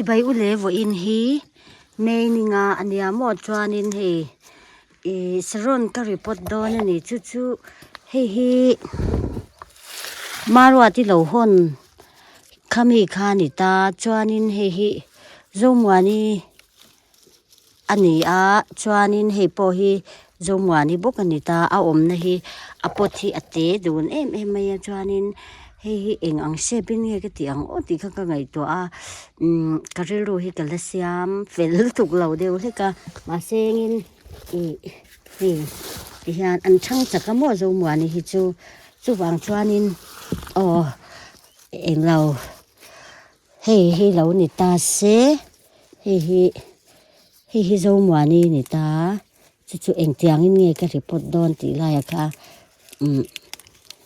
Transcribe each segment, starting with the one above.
Chibai u le vawiin hi May ni nga a nia maw chuanin hei ih saron ka report dawn a ni chu chu hei hi Maruati lo hawn kha mi kha a ni ta chuanin hei hi Zomuani a ni a chuanin hei pawh hi Zomuani bawk a ni ta a awmna hi a pot hi a te dun em em mai a chuanin hei hi eng ang shape in nge ka tih ang aw tih kha ka ngaihtuah a umm ka rilru hi ka la siam fel lutuk lo deuh hlek a mahse engin ih hei ti hian an chhang chak a maw Zomuani hi chu chuvang chuanin aw englo hei hi lo ni ta se. Hei hi hei hi Zomuani a ni ta chu chu engtiangin nge ka report dawn tih laiah kha umm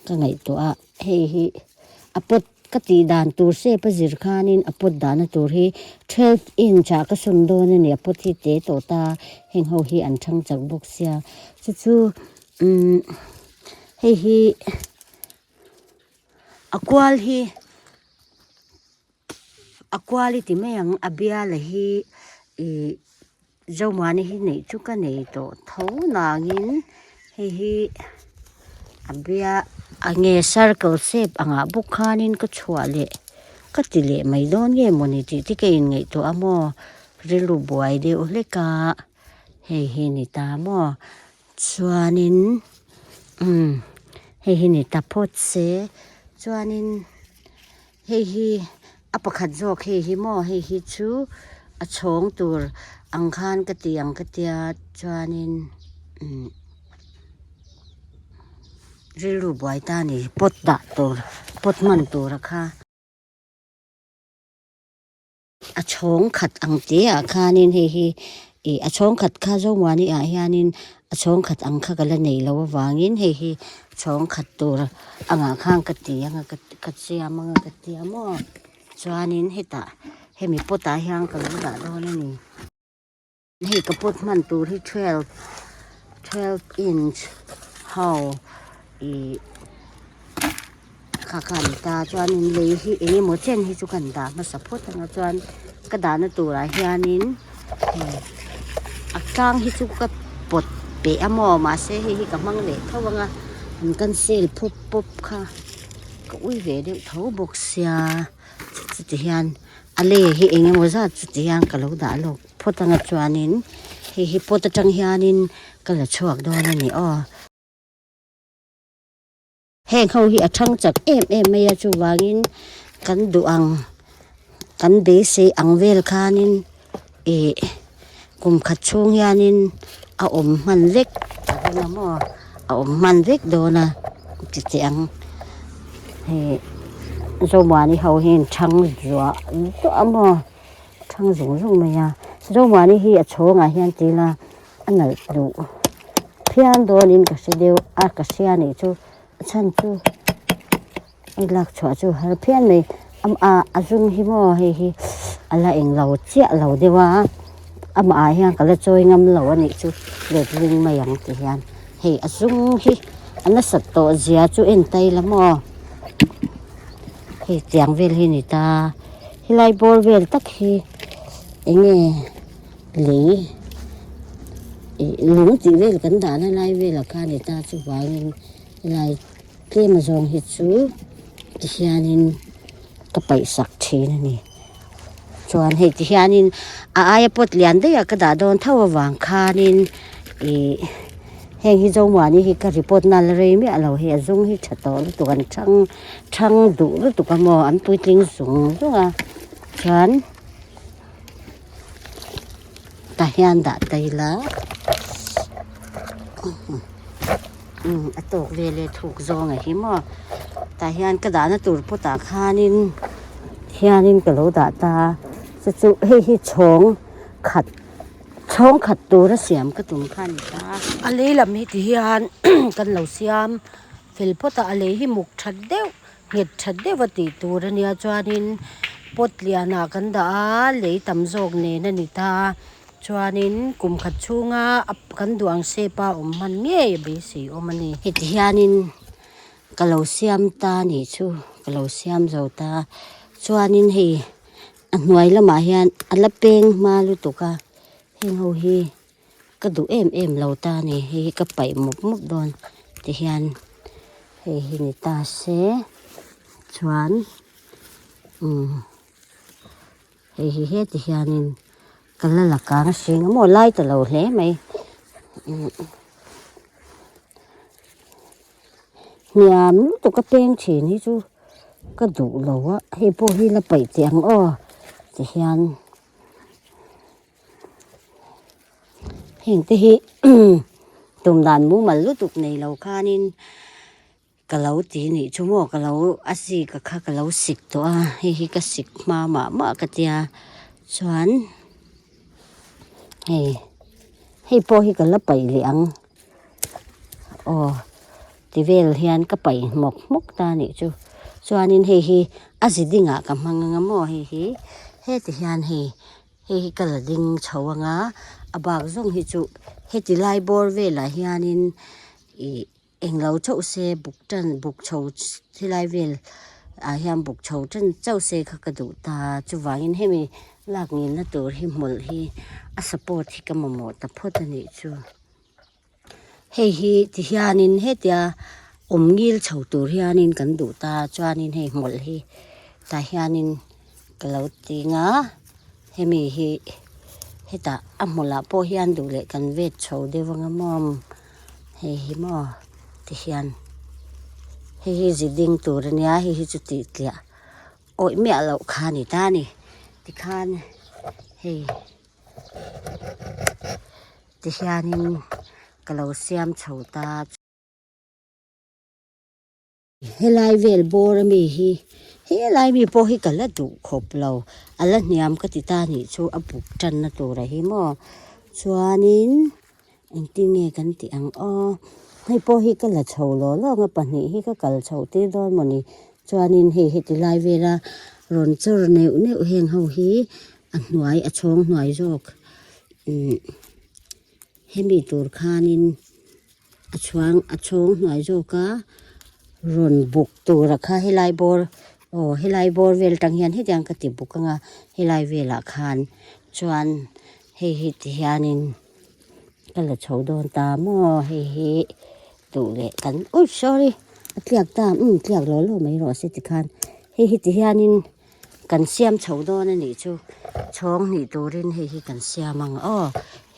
ka ngaihtuah a hei hi a pot ka tih dan tur shape a zir khanin a pot dahna tur hi twelve inch ah ka sawn dawn a ni a pot hi te tawh ta heng ho hi an thang chak bawk sia chu chu umm hei hi a kual hi. A quality mai ang a biala hi ih Zomuani hi neih chu ka nei tawh tho nangin hei hi a bia a nge circle shape angah bawk khanin ka chhuah leh ka ti leh mai dawn nge mawni tih te ka inngaihtuah a maw rilru buai deuh hlek a hei hi ni ta maw chuanin umm hei hi ni ta phawt se chuanin. Hei hi a pakhat zawk hei hi maw hei hi chu a chhawng tur ang khan ka ti ang ka tia chuanin umm rilru buai ta a ni pot dah tur pot hman tur a kha. A chhawng khat ang te ah khanin hei hi ih a chhawng khat kha Zomuani ah hianin a chhawng khat ang kha ka la nei loh avangin hei hi chhawng khat tur angah khan ka ti anga ka ka siam anga ka tia maw chuanin hetah hemi pot ah hian ka lo dah dawn a ni. Hei ka pot hman tur hi twelve twelve inch ho ih kha kha a ni ta chuanin lei hi eng emaw chen hi chu kan dah hmasa phawt ang a chuan ka dahna turah hianin hei a tlang hi chu ka pawt peh a maw mahse hei hi ka hmang leh tho ang a an cancel pawp pawp kha ka ui ve deuh tho bawk sia chuti hian a lei hi eng emaw zat chuti hian ka lo dah lawk phawt anga chuanin hei hi pot atang hianin ka la chhuak dawn a ni aw. Heng ho hi a thang chak em em mai a chuvangin kan duh ang kan beisei ang vel khanin ih kum khat chhung hianin a awm hman vek a ring a maw a awm hman vek dawn a ti teh ang hei Zomuani ho hi an thang zuah zuah a maw. Thang zung zung mai a, Zomuani hi a chhawngah hian ti ila a nalh duh phian dawnin ka hre deuh a ka hria nih chu a chhan chu hei lak chhuah chu har phian mai a a zum hi maw hei hi a la englo chiah lo deuh a amah ah hian ka la chawi ngam lo a nih chu letling mai ang ti hian hei a zum hi a nasat tawh zia chu en ta ila maw. Hei tiang vel hi a ni ta helai bawr vel tak hi eng nge lei ih lung tih vel kan dahna lai velah kha a ni ta chuvangin helai tlem azawng hi chu tihianin ka paih sak thin a ni chuan hei tihianin a aia pot lian daih a ka dah dawn tho avang khanin ih. Heng hi Zomuani hi ka report na la rei miah lo hi a zung hi tha tawh lutuk an thang thang duh lutuk a maw an puitling zung zung a chuan tah hian dah ta ila umm a tawk vel e thuk zawng a hi maw tah hian ka dahna tur pawtah khanin hianin ka lo dah ta chu chu hei hi chhawng khat. Chhawng khat tura siam ka tum kha a ni ta. A lei lam hi ti hian kan lo siam fel phawt a, a lei hi muk that deuh nghet that deuh a tih tur a nia chuanin pot lianah kan dah a lei tam zawk nen a ni ta chuanin kum khat chhunga kan duh ang shape a awm hman ngei a beisei awm a ni. Heti hianin ka lo siam ta a nih chu ka lo siam zo ta chuanin hei. A hnuai lamah hian a la peng hma lutuk a heng ho hi ka duh em em lo ta a ni hei hi ka paih mup mup dawn tihian hei hi ni ta se chuan umm hei hi heti hianin ka la la kang hring a maw lai ta lo hle mai umm hniam lutuk a peng thin hi chu ka duh lo a hei pawh hi la paih teh ang aw tihian. Heng te hi tum dan mumal lutuk nei lo khanin ka lo ti nih chu maw ka lo a zik a kha ka lo sik tawh a hei hi ka sik hma mah mah ka tia chuan hei hei pawh hi ka la paih leh ang aw ti vel hian ka paih hmawk hmawk ta nih chu chuanin hei hi a zi dingah ka hmang anga maw hei hi heti hian hei. Hei hi ka la ding chho ang a, a bak zawng hi chu heti lai bawr velah hianin ih englo chauh se buk tan buk chho helai vel ah hian buk chho tan chauh se kha ka duh ta chuvangin hemi lak ngilna tur hi hmawlh hi a support hi ka mamawh ta phawt a nih chu. Hei hi ti hianin hetia awm ngil chho tur hianin kan duh ta chuanin hei hmawlh hi tah hianin ka lo ting a hemi hi hetah a hmawlh ah pawh hian duh leh kan vet chho deuh anga maw hei hi maw ti hian hei hi zi ding tur ania hei hi chu tih tliah awih miah loh kha a ni ta a ni tikhan hei. Tihianin ka lo siam chho ta. Helai vel bawr ami hi helai mi pawh hi ka la duh khawp lo a la hniam ka ti ta nih chu a buk tanna tur a hi maw chuanin engtin nge kan tih ang aw hei pawh hi ka la chho law law ang a pahnih hi ka kal chho tir dawn mawni chuanin hei heti lai vela rawn chawr neuh neuh heng ho hi a hnuai a chhawng hnuai zawk umm hemi tur khanin a chhuang a chhawng hnuai zawk a rawn buk tur a kha helai bawr aw helai bawr vel tang hian hetiang ka ti buk ang a helai velah khan chuan hei hi ti hianin ka la chho dawn ta maw hei hi duh leh kan ui sorry a tliak ta umm tliak law law mai rawh se tikhan hei hi ti hianin. Kan siam chho dawn a nih chu chhawng hnih turin hei hi kan siam ang aw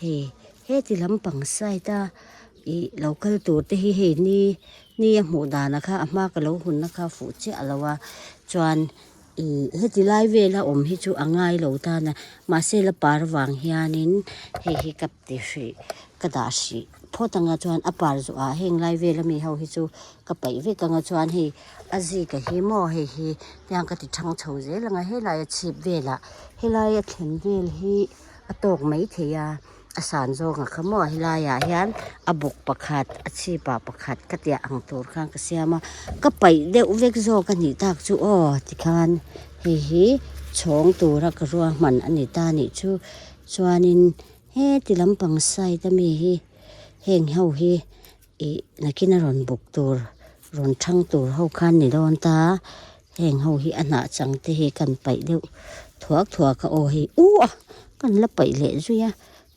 hei heti lampang side a ih lo kal tur te hi hei ni ni a hmuh dan a kha a hma ka lo hun na kha fuh chiah lo a chuan ih heti lai vela awm hi chu a ngai lo tan a mahse la par vang hianin hei hi ka ti hrih ka dah hrih phawt anga chuan a par zawh ah heng lai vela mi ho hi chu ka paih vek anga chuan hei a zika hi maw hei hi tiang ka ti thang chho zel anga helai a chhip velah helai a thlen vel hi a tawk mai thei a a san zawng ah kha maw helai ah hian a buk pakhat a chhip ah pakhat ka tiah ang tur khan ka siam a ka paih deuh vek zawk a nih tak chu aw tikhan hei hi chhawng tura ka ruahman a ni ta nih chu chuanin heti lampang side ami hi heng ho hi ih nakin a rawn buk tur rawn thang tur ho khan ni dawn ta heng ho hi a hnah chang te hi kan paih deuh thuak thuak a aw hei u a kan la paih leh zui a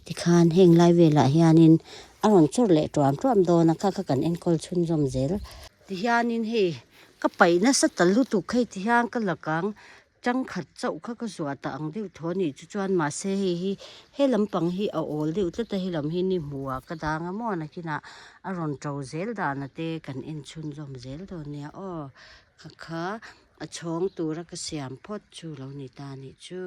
tikhan heng lai velah hianin a rawn chawr leh tuam tuam dawn a kha kha kan enkawl chhunzawm zel tihianin hei ka paih nasa ta lutuk hei tihian ka la kang. Changkhat chauh kha ka zuah ta ang deuh tho a nih chu chuan mahse hei hi he lampang hi a awl deuh tlat a he lam hi ni hmuh ah ka dang a maw nakinah a rawn to zel dan a te kan en chhunzawm zel dawn nia aw kha kha a chhawng tura ka siam phawt chu lo ni ta a nih chu.